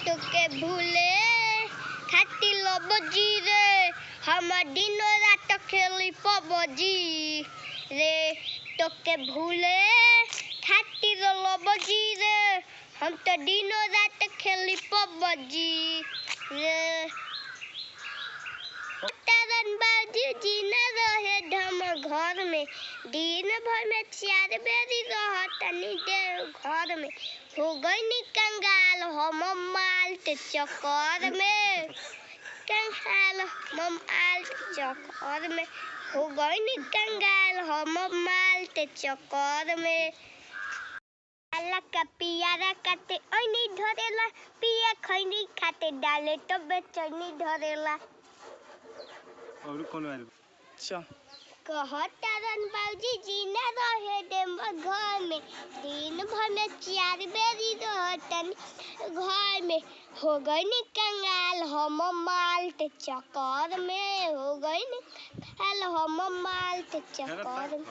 तोके भूले खाती लबजी रे, हम दिन रात खेली पबजी रे। तोके भूले खाती लबजी रे, हम तो दिनो रात खेली पबजी रे। तरन बाजी जी न रहे धम घर में, दिन भर में चार बेरी रहतनी देव घर में। हो गई कंगाल हम माल के चक्कर में, कंगाल हम माल के चक्कर में। हो गई कंगाल हम माल के चक्कर में। अल्लाह का पियारा काटे ऐनी धरेला, पिया खैनी खाते डाले तो बेचैनी धरेला। और कौन आइल? चल। कहतारन बाबूजी जी न रहे देम घर में, दिन भर में चार बेरी रहतन घर में। हो गई कंगाल हम माल के चक्कर में, हो गई कंगाल हम माल के चक्कर में।